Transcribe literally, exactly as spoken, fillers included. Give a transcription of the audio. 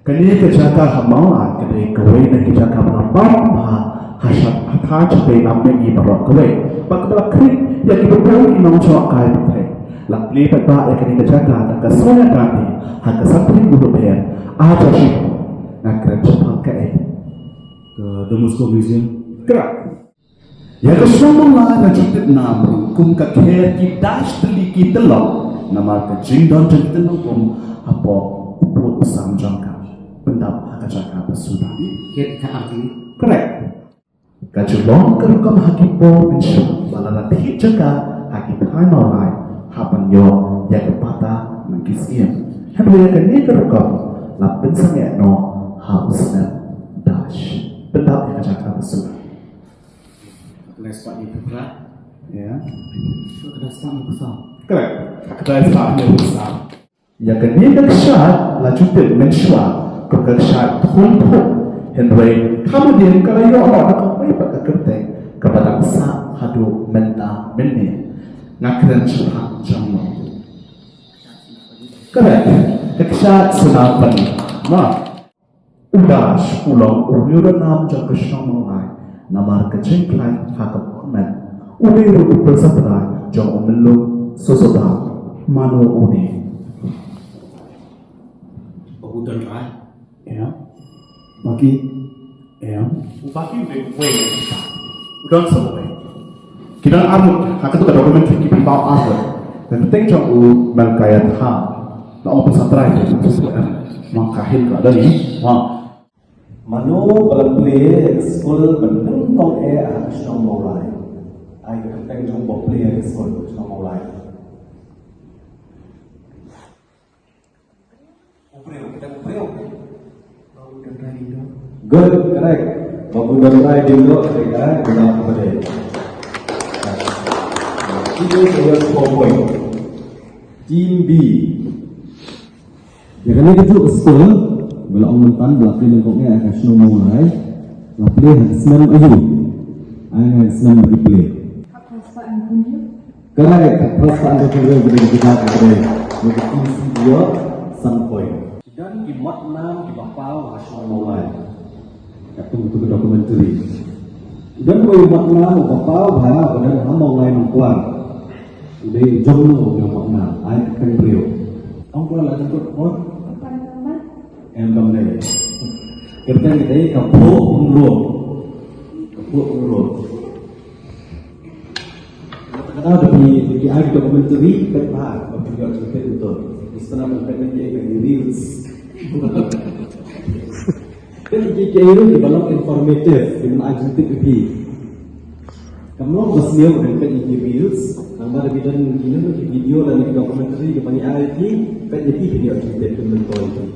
Kane ka jaka ha Mawlai ka dei kawei na ki jaka ba la bam ha, ha sha, ha thaiñ shatei lam mihngi baroh kawei. Bad kaba la khih ïa ki bapher ki nongshong kai pyrthei. La plie paidbah ïa kane ka jaka da ka Sonia Gandhi ha ka san tarik u November ar hajar shiphew. Nga kren shaphang kaei? Ka Don Bosco Museum. Correct. Ïa ka shnong Mawlai la ju tip nam ruh kum ka kher ki dash tylli ki tyllong namar ka jingdon jong ki tyllong um hapoh u pud u sam jong ka. Pyndap ha ka jaka ba suda. Kher ka arti. Correct. Ka ju long ka rukom ha ki por mynshuwa ba la la thied jaka ha ki thaiñ Mawlai ha ban ïoh ïa ka pata na ki siem. Hynrei ïa kane ka rukom la pynsangeh noh ha u snem dash. Pyndap ïa ka jaka ba suda. Kdai spah hynñiew phew phra. Ïa. Kdai spah hynñiew phew saw. Correct. Kdai spah hynñiew phew saw. Ïa kane ka kshaid la ju tip mynshuwa kum ka kshaid Thung Thung. Hynrei kham hadien ka la ïoh noh da kawei pat ka kyrteng kaba dang sah haduh mynta mynne. Nga kren shaphang jong no. Correct. Ka kshaid Sunapani. Mo. U dash u long u riew ranam jong ka shnong Mawlai namar ka jingkhlaiñ ha ka por met. U dei ruh u pyrsa trai jong u Myllung Soso Dam. Mano une? U Don Rai. Ïa. Baki. Ïa. U Baki u dei uwei na kita. U Don Sawai. Ki don arngut ha katu ka documentary ki pynpaw arngut. Ka kyrteng jong u Melkaiah Tham. La ong pynsan trai te, ma ka hin ka don ni. Wa. Mano ba la plie ïa ka skul ba nyngkong eh ha ka shnong Mawlai? Ai ka kyrteng jong u ba plie ïa ka skul ha ka shnong Mawlai. U briew, kita u briew. Babu Don Rai Diengdoh. Good, correct. Babu Don Rai Diengdoh, correct, ah, kena kepada. Kita sudah four point. Team B. Ïa kane ka juh skul, ba la ong mynta ba la plie nyngkong eh ha ka shnong Mawlai, la plie ha ka snem aïu? Ai ha ka snem ba ki plie. Correct, ka phra spah hynñiew phew hynriew ka dei ka jaka ka dei. Ïa ka T C D ïoh san point. Ki don ki mot nam kiba paw ha shnong Mawlai. Katkum tu ka documentary. Don uwei u mot nam uba paw bha, uba don ha Mawlai Nongkwar. U dei jong no u mot nam, ai ka kyrteng briew. Ong ko la jingkut por. Em kam dei. Kyrteng ka dei ka Phuh Umroi. Ka Phuh Umroi. Kata da phi, phi ai documentary, peit bha, ba phi ïoh jingpeit betul. Isana ban peit nangne ka reels. Peit ki, ki reels kiba long informative, kiban ai jingtip ïa phi. Kam long ba sniew ban peit ki reels, namar ki don ki, ki video lane ki documentary kiba ngi ai ïa phi, peit ïa phi, phi ïoh jingtip betul.